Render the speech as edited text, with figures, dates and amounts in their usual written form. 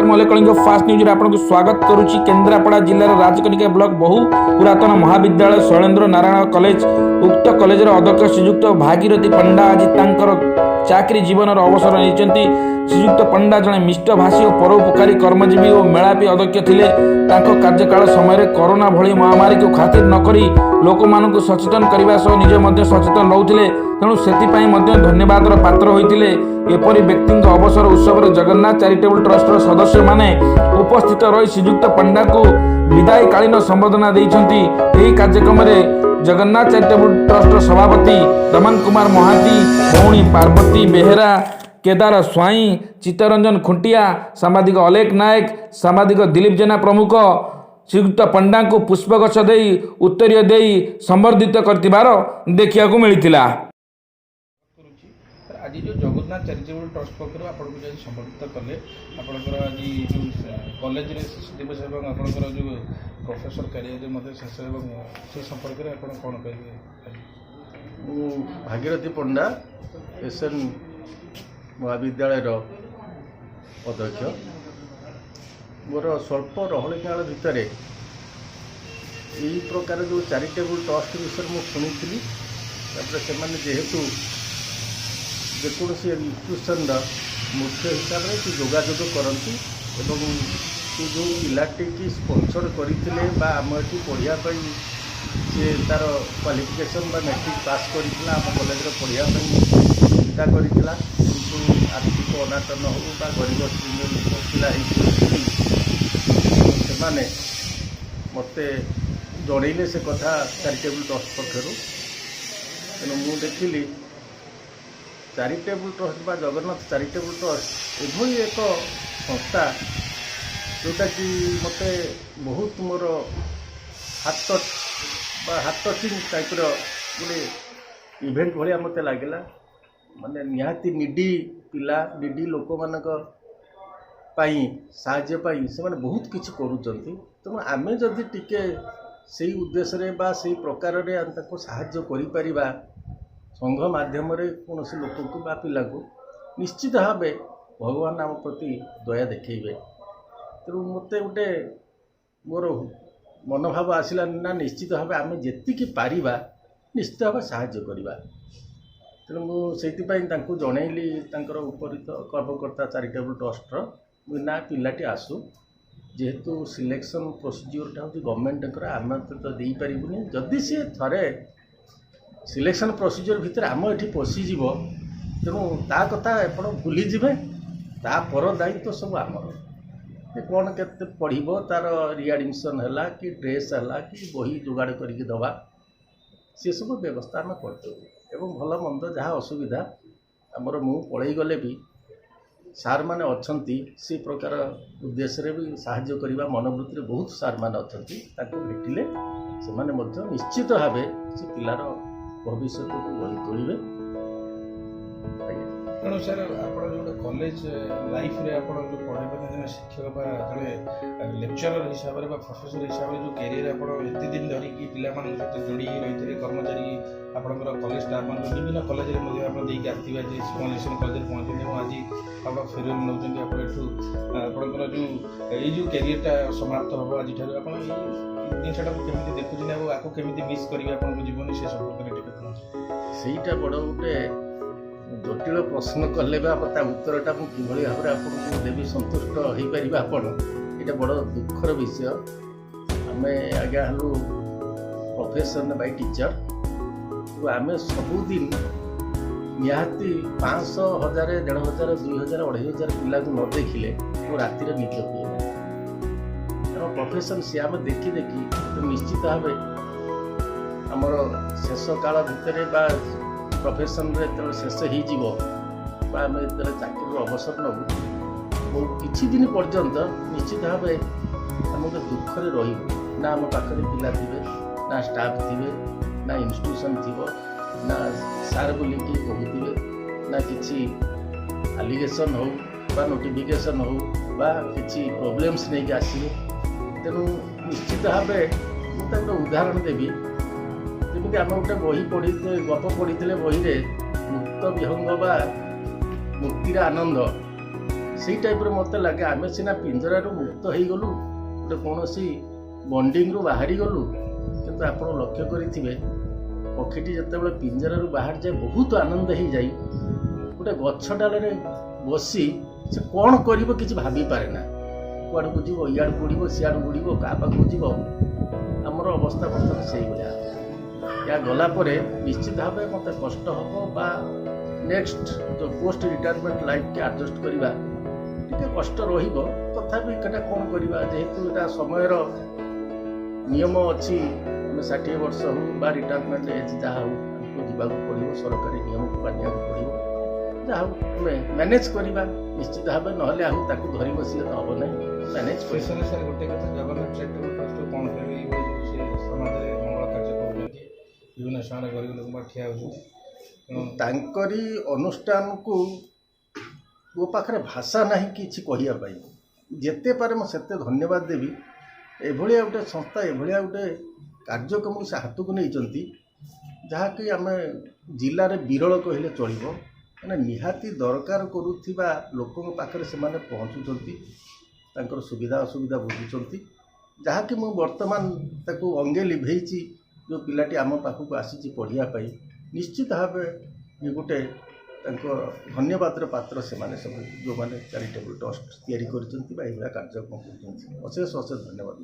ମୁଁ ଅଲେଖ କଳିଙ୍ଗ ଫାଷ୍ଟ ନ୍ୟୁଜ୍ରେ ଆପଣଙ୍କୁ ସ୍ୱାଗତ କରୁଛି। କେନ୍ଦ୍ରାପଡ଼ା ଜିଲ୍ଲାର ରାଜକନିକା ବ୍ଲକ ବହୁ ପୁରାତନ ମହାବିଦ୍ୟାଳୟ ଶୈଳେନ୍ଦ୍ର ନାରାୟଣ କଲେଜ, ଉକ୍ତ କଲେଜର ଅଧ୍ୟକ୍ଷ ଶ୍ରୀଯୁକ୍ତ ଭାଗୀରଥୀ ପଣ୍ଡା ଆଜି ତାଙ୍କର ଚାକିରି ଜୀବନର ଅବସର ନେଇଛନ୍ତି। ଶ୍ରୀଯୁକ୍ତ ପଣ୍ଡା ଜଣେ ମିଷ୍ଟଭାଷୀ ଓ ପରୋପକାରୀ କର୍ମଜୀବୀ ଓ ମେଳାପୀ ଅଧ୍ୟକ୍ଷ ଥିଲେ। ତାଙ୍କ କାର୍ଯ୍ୟକାଳ ସମୟରେ କରୋନା ଭଳି ମହାମାରୀକୁ ଖାତିର ନ କରି ଲୋକମାନଙ୍କୁ ସଚେତନ କରିବା ସହ ନିଜେ ମଧ୍ୟ ସଚେତନ ରହୁଥିଲେ। ତେଣୁ ସେଥିପାଇଁ ମଧ୍ୟ ଧନ୍ୟବାଦର ପାତ୍ର ହୋଇଥିଲେ। ଏପରି ବ୍ୟକ୍ତିଙ୍କ ଅବସର ଉତ୍ସବରେ ଜଗନ୍ନାଥ ଚାରିଟେବୁଲ ଟ୍ରଷ୍ଟର ସଦସ୍ୟମାନେ ଉପସ୍ଥିତ ରହି ଶ୍ରୀଯୁକ୍ତ ପଣ୍ଡାଙ୍କୁ ବିଦାୟକାଳୀନ ସମ୍ବର୍ଦ୍ଧନା ଦେଇଛନ୍ତି। ଏହି କାର୍ଯ୍ୟକ୍ରମରେ ଜଗନ୍ନାଥ ଚାରିଟେବୁଲ ଟ୍ରଷ୍ଟର ସଭାପତି ରମନ କୁମାର ମହାନ୍ତି, ଭଉଣୀ ପାର୍ବତୀ ବେହେରା, କେଦାର ସ୍ୱାଇଁ, ଚିତ୍ତରଞ୍ଜନ ଖୁଣ୍ଟିଆ, ସାମ୍ବାଦିକ ଅଲେଖ ନାୟକ, ସାମ୍ବାଦିକ ଦିଲୀପ ଜେନା ପ୍ରମୁଖ ଶ୍ରୀଯୁକ୍ତ ପଣ୍ଡାଙ୍କୁ ପୁଷ୍ପଗୁଚ୍ଛ ଦେଇ, ଉତ୍ତରୀୟ ଦେଇ ସମ୍ବର୍ଦ୍ଧିତ କରିଥିବାର ଦେଖିବାକୁ ମିଳିଥିଲା। କରୁଛି। ଆଜି ଯେଉଁ ଜଗନ୍ନାଥ ଚାରିଟେବୁଲ ଟ୍ରଷ୍ଟ ପକ୍ଷରୁ ଆପଣଙ୍କୁ ଯଦି ସମ୍ବର୍ଦ୍ଧିତ କଲେ, ଆପଣଙ୍କର ଆଜି ଯେଉଁ କଲେଜରେ ଶେଷ ଦିବସ ଏବଂ ଆପଣଙ୍କର ଯେଉଁ ପ୍ରଫେସର କ୍ୟାରିୟରରେ ମଧ୍ୟ ଶେଷ ଏବଂ ସେ ସମ୍ପର୍କରେ ଆପଣ କ'ଣ କହିବେ ଆଜି? ମୁଁ ଭାଗୀରଥୀ ପଣ୍ଡା, ଏସ୍ ଏନ୍ ମହାବିଦ୍ୟାଳୟର ଅଧ୍ୟକ୍ଷ। ମୋର ସ୍ୱଳ୍ପ ରହଣି କାଳ ଭିତରେ ଏଇ ପ୍ରକାର ଯେଉଁ ଚାରିଟେବୁଲ୍ ଟ୍ରଷ୍ଟ ବିଷୟରେ ମୁଁ ଶୁଣିଥିଲି। ତାପରେ ସେମାନେ ଯେହେତୁ ଯେକୌଣସି ଇନଷ୍ଟିଟ୍ୟୁସନର ମୁଖ୍ୟ ହିସାବରେ ସେ ଯୋଗାଯୋଗ କରନ୍ତି ଏବଂ ସେ ଯେଉଁ ପିଲାଟିକି ସ୍ପନ୍ସର କରିଥିଲେ ବା ଆମ ଏଠି ପଢ଼ିବା ପାଇଁ ସେ ତା'ର କ୍ୱାଲିଫିକେସନ୍ ବା ମେଟ୍ରିକ୍ ପାସ୍ କରିଥିଲା, ଆମ କଲେଜରେ ପଢ଼ିବା ପାଇଁ ଚିନ୍ତା କରିଥିଲା, କିନ୍ତୁ ଆର୍ଥିକ ଅନାଟନ ହେଉ ବା ଗରିବ ଶ୍ରେଣୀର ଲୋକ ପିଲା ହେଇଥିବେ, ସେମାନେ ମୋତେ ଜଣେଇଲେ ସେ କଥା ଚାରିଟେବୁଲ୍ ଟ୍ରଷ୍ଟ ପକ୍ଷରୁ। ତେଣୁ ମୁଁ ଦେଖିଲି ଚାରିଟେବୁଲ୍ ଟ୍ରଷ୍ଟ ବା ଜଗନ୍ନାଥ ଚାରିଟେବୁଲ୍ ଟ୍ରଷ୍ଟ ଏଭଳି ଏକ ସଂସ୍ଥା, ଯେଉଁଟାକି ମୋତେ ବହୁତ ମୋର ହାର୍ଟ ଟଚ୍ ବା ହାର୍ଟ ଟଚିଂ ଟାଇପ୍ର ଗୋଟେ ଇଭେଣ୍ଟ ଭଳିଆ ମୋତେ ଲାଗିଲା। ମାନେ ନିହାତି ନିଡ଼ି ପିଲା, ନିଡ଼ି ଲୋକମାନଙ୍କ ପାଇଁ ସାହାଯ୍ୟ ପାଇଁ ସେମାନେ ବହୁତ କିଛି କରୁଛନ୍ତି। ତେଣୁ ଆମେ ଯଦି ଟିକେ ସେଇ ଉଦ୍ଦେଶ୍ୟରେ ବା ସେଇ ପ୍ରକାରରେ ଆମେ ତାକୁ ସାହାଯ୍ୟ କରିପାରିବା ସଂଘ ମାଧ୍ୟମରେ କୌଣସି ଲୋକକୁ ବା ପିଲାକୁ, ନିଶ୍ଚିତ ଭାବେ ଭଗବାନ ଆମ ପ୍ରତି ଦୟା ଦେଖେଇବେ। ତେଣୁ ମୋତେ ଗୋଟେ ମୋର ମନୋଭାବ ଆସିଲା ନା, ନିଶ୍ଚିତ ଭାବେ ଆମେ ଯେତିକି ପାରିବା ନିଶ୍ଚିତ ଭାବେ ସାହାଯ୍ୟ କରିବା। ତେଣୁ ମୁଁ ସେଇଥିପାଇଁ ତାଙ୍କୁ ଜଣେଇଲି, ତାଙ୍କର ଉପରିସ୍ଥ କର୍ମକର୍ତ୍ତା ଚାରିଟେବୁଲ୍ ଟ୍ରଷ୍ଟର, ମୁଁ ନା ପିଲାଟି ଆସୁ। ଯେହେତୁ ସିଲେକ୍ସନ୍ ପ୍ରୋସିଜିଓରଟା ହେଉଛି ଗଭର୍ଣ୍ଣମେଣ୍ଟଙ୍କର, ଆମେ ତ ଦେଇପାରିବୁନି। ଯଦି ସିଏ ଥରେ ସିଲେକ୍ସନ୍ ପ୍ରୋସିଜିଓର ଭିତରେ ଆମ ଏଠି ପଶିଯିବ, ତେଣୁ ତା କଥା ଆପଣ ଭୁଲିଯିବେ। ତା ପର ଦାୟିତ୍ୱ ସବୁ ଆମର। ସେ କ'ଣ କେତେ ପଢ଼ିବ, ତା'ର ରିଆଡ଼ମିସନ୍ ହେଲା କି ଡ୍ରେସ୍ ହେଲା କି ବହି ଯୋଗାଡ଼ କରିକି ଦେବା, ସେସବୁ ବ୍ୟବସ୍ଥା ଆମେ କରିଦେବୁ। ଏବଂ ଭଲ ମନ୍ଦ ଯାହା ଅସୁବିଧା ଆମର, ମୁଁ ପଳେଇ ଗଲେ ବି ସାର୍ମାନେ ଅଛନ୍ତି। ସେ ପ୍ରକାର ଉଦ୍ଦେଶ୍ୟରେ ବି ସାହାଯ୍ୟ କରିବା ମନୋବୃତ୍ତିରେ ବହୁତ ସାର୍ମାନେ ଅଛନ୍ତି। ତାଙ୍କୁ ଭେଟିଲେ ସେମାନେ ମଧ୍ୟ ନିଶ୍ଚିତ ଭାବେ ସେ ପିଲାର ଭବିଷ୍ୟତକୁ ଗଢ଼ି ତୋଳିବେ, ଆଜ୍ଞା। ତେଣୁ ସାର୍, ଆପଣ ଯେଉଁ ଗୋଟେ କଲେଜ ଲାଇଫରେ ଆପଣ ଯେଉଁ ପଢ଼େଇବା ପାଇଁ ଜଣେ ଶିକ୍ଷକ ବା ଜଣେ ଲେକ୍ଚରର ହିସାବରେ ବା ପ୍ରଫେସର ହିସାବରେ ଯେଉଁ କ୍ୟାରିୟର ଆପଣ ଏତେ ଦିନ ଧରିକି ପିଲାମାନଙ୍କ ସହିତ ଯୋଡ଼ି ହେଇ ରହିଥିଲେ, କର୍ମଚାରୀ ଆପଣଙ୍କର କଲେଜ ଷ୍ଟାଫ୍ମାନଙ୍କୁ ବିଭିନ୍ନ କଲେଜରେ ମଧ୍ୟ ଆପଣ ଦେଇକି ଆସିଥିବେ, ଆଜି ସ୍ମଲ୍ କଲେଜରେ ପହଞ୍ଚିଛନ୍ତି ଏବଂ ଆଜି ଆପଣ ଫେରୱେଲ୍ ନେଉଛନ୍ତି ଆପଣ ଏଠୁ। ଆପଣଙ୍କର ଯେଉଁ ଏଇ ଯେଉଁ କ୍ୟାରିୟରଟା ସମାପ୍ତ ହେବ ଆଜିଠାରୁ, ଆପଣ ଏଇ ଜିନିଷଟାକୁ କେମିତି ଦେଖୁଛନ୍ତି ଆଉ ଆକୁ କେମିତି ମିସ୍ କରିବେ ଆପଣଙ୍କ ଜୀବନରେ, ସେ ସମ୍ପର୍କରେ ଟିକେ କୁହନ୍ତୁ। ସେଇଟା ବଡ଼ ଗୋଟେ ଜଟିଳ ପ୍ରଶ୍ନ କଲେ ବା ତା ଉତ୍ତରଟା ମୁଁ କିଭଳି ଭାବରେ ଆପଣଙ୍କୁ ଦେବି, ସନ୍ତୁଷ୍ଟ ହେଇପାରିବେ ଆପଣ, ଏଇଟା ବଡ଼ ଦୁଃଖର ବିଷୟ। ଆମେ ଆଜ୍ଞା ହେଲୁ ପ୍ରଫେସନ୍ ବାଇ ଟିଚର୍। ଆମେ ସବୁଦିନ ନିହାତି 500, 1000, 1500, 2000, 2500 ପିଲାକୁ ନ ଦେଖିଲେ ମୁଁ ରାତିରେ ନିଦ ହୁଏ ନାହିଁ। କାରଣ ପ୍ରଫେସନ୍ ସିଏ। ଆମେ ଦେଖି ଦେଖି ତ ନିଶ୍ଚିତ ଭାବେ ଆମର ଶେଷ କାଳ ଭିତରେ ବା ପ୍ରଫେସନରେ ଯେତେବେଳେ ଶେଷ ହେଇଯିବ ବା ଆମେ ଯେତେବେଳେ ଚାକିରିରୁ ଅବସର ନେବୁ, ବହୁତ କିଛି ଦିନ ପର୍ଯ୍ୟନ୍ତ ନିଶ୍ଚିତ ଭାବେ ଆମେ ଗୋଟେ ଦୁଃଖରେ ରହିବୁ। ନା ଆମ ପାଖରେ ପିଲା ଥିବେ, ନା ଷ୍ଟାଫ୍ ଥିବେ, ନା ଇନଷ୍ଟିଟ୍ୟୁସନ୍ ଥିବ, ନା ସାର୍ ବୋଲି କିଏ କହୁଥିବେ, ନା କିଛି ଆଲିଗେସନ୍ ହେଉ ବା ନୋଟିଫିକେସନ୍ ହେଉ ବା କିଛି ପ୍ରୋବ୍ଲେମ୍ସ ନେଇକି ଆସିବେ। ତେଣୁ ନିଶ୍ଚିତ ଭାବେ ମୁଁ ତାକୁ ଗୋଟେ ଉଦାହରଣ ଦେବି। ଯେମିତି ଆମେ ଗୋଟେ ବହି ପଢ଼ି, ଗପ ପଢ଼ିଥିଲେ ବହିରେ, ମୁକ୍ତ ବିହଙ୍ଗ ବା ମୁକ୍ତିର ଆନନ୍ଦ। ସେଇ ଟାଇପ୍ର ମୋତେ ଲାଗେ। ଆମେ ସିନା ପିଞ୍ଜରାରୁ ମୁକ୍ତ ହେଇଗଲୁ, ଗୋଟେ କୌଣସି ବଣ୍ଡିଙ୍ଗରୁ ବାହାରିଗଲୁ, କିନ୍ତୁ ଆପଣ ଲକ୍ଷ୍ୟ କରିଥିବେ, ପକ୍ଷୀଟି ଯେତେବେଳେ ପିଞ୍ଜରାରୁ ବାହାରିଯାଏ, ବହୁତ ଆନନ୍ଦ ହେଇଯାଇ ଗୋଟେ ଗଛ ଡାଳରେ ବସି ସେ କ'ଣ କରିବ କିଛି ଭାବିପାରେ ନା। କୁଆଡ଼କୁ ଯିବ, ଇଆଡ଼କୁ ଉଡ଼ିବ, ସିଆଡ଼କୁ ଉଡ଼ିବ, କାହା ପାଖକୁ ଯିବ? ଆମର ଅବସ୍ଥା ବର୍ତ୍ତମାନ ସେଇଭଳିଆ। ଏହା ଗଲା ପରେ ନିଶ୍ଚିତ ଭାବେ ମୋତେ କଷ୍ଟ ହେବ ବା ନେକ୍ସଟ ଯେଉଁ ପୋଷ୍ଟ ରିଟାୟାରମେଣ୍ଟ ଲାଇଫ୍କି ଆଡ଼ଜଷ୍ଟ କରିବା ଟିକେ କଷ୍ଟ ରହିବ। ତଥାପି ଏଇଟା କ'ଣ କରିବା, ଯେହେତୁ ଏଇଟା ସମୟର ନିୟମ ଅଛି। ଆମେ 60 ବର୍ଷ ହଉ ବା ରିଟାୟାରମେଣ୍ଟ ଏଜ୍ ଯାହା ହଉ, ଆମକୁ ଯିବାକୁ ପଡ଼ିବ, ସରକାରୀ ନିୟମକୁ ମାନିବାକୁ ପଡ଼ିବ। ଯାହା ହଉ, ଆମେ ମ୍ୟାନେଜ୍ କରିବା ନିଶ୍ଚିତ ଭାବେ, ନହେଲେ ଆଉ ତାକୁ ଧରି ବସିଲେ ତ ହେବ ନାହିଁ। ମ୍ୟାନେଜ୍ କରିବା। ଶେଷରେ ସାର୍, ଗୋଟେ କଥା, ଜଗନ୍ନାଥ ଚାରିଟେବୁଲ୍ ଟ୍ରଷ୍ଟ କ'ଣ କହିବେ? ଏଇଭଳି ଯେଉଁ ସେ ସମାଜରେ ମଙ୍ଗଳ କାର୍ଯ୍ୟ କରୁଛନ୍ତି, ବିଭିନ୍ନ ସମୟରେ ଗରିବ ଲୋକଙ୍କ ପାଖରେ ଠିଆ ହେଉଛନ୍ତି, ତେଣୁ ତାଙ୍କରି ଅନୁଷ୍ଠାନକୁ ମୋ ପାଖରେ ଭାଷା ନାହିଁ କିଛି କହିବା ପାଇଁ। ଯେତେ ପାରେ ମୁଁ ସେତେ ଧନ୍ୟବାଦ ଦେବି। ଏଭଳିଆ ଗୋଟେ ସଂସ୍ଥା, ଏଭଳିଆ ଗୋଟେ କାର୍ଯ୍ୟକ୍ରମକୁ ସେ ହାତକୁ ନେଇଛନ୍ତି, ଯାହାକି ଆମେ ଜିଲ୍ଲାରେ ବିରଳ କହିଲେ ଚଳିବ। ମାନେ ନିହାତି ଦରକାର କରୁଥିବା ଲୋକଙ୍କ ପାଖରେ ସେମାନେ ପହଞ୍ଚୁଛନ୍ତି, ତାଙ୍କର ସୁବିଧା ଅସୁବିଧା ବୁଝୁଛନ୍ତି, ଯାହାକି ମୁଁ ବର୍ତ୍ତମାନ ତାକୁ ଅଙ୍ଗେ ଲିଭେଇଛି। ଯେଉଁ ପିଲାଟି ଆମ ପାଖକୁ ଆସିଛି ପଢ଼ିବା ପାଇଁ, ନିଶ୍ଚିତ ଭାବେ ଇଏ ଗୋଟେ ତାଙ୍କ ଧନ୍ୟବାଦର ପାତ୍ର ସେମାନେ ସବୁ, ଯେଉଁମାନେ ଚାରିଟେବୁଲ୍ ଟ୍ରଷ୍ଟ ତିଆରି କରିଛନ୍ତି ବା ଏଇଭଳିଆ କାର୍ଯ୍ୟକ୍ରମ କରୁଛନ୍ତି। ଅଶେଷ ଅଶେଷ ଧନ୍ୟବାଦ।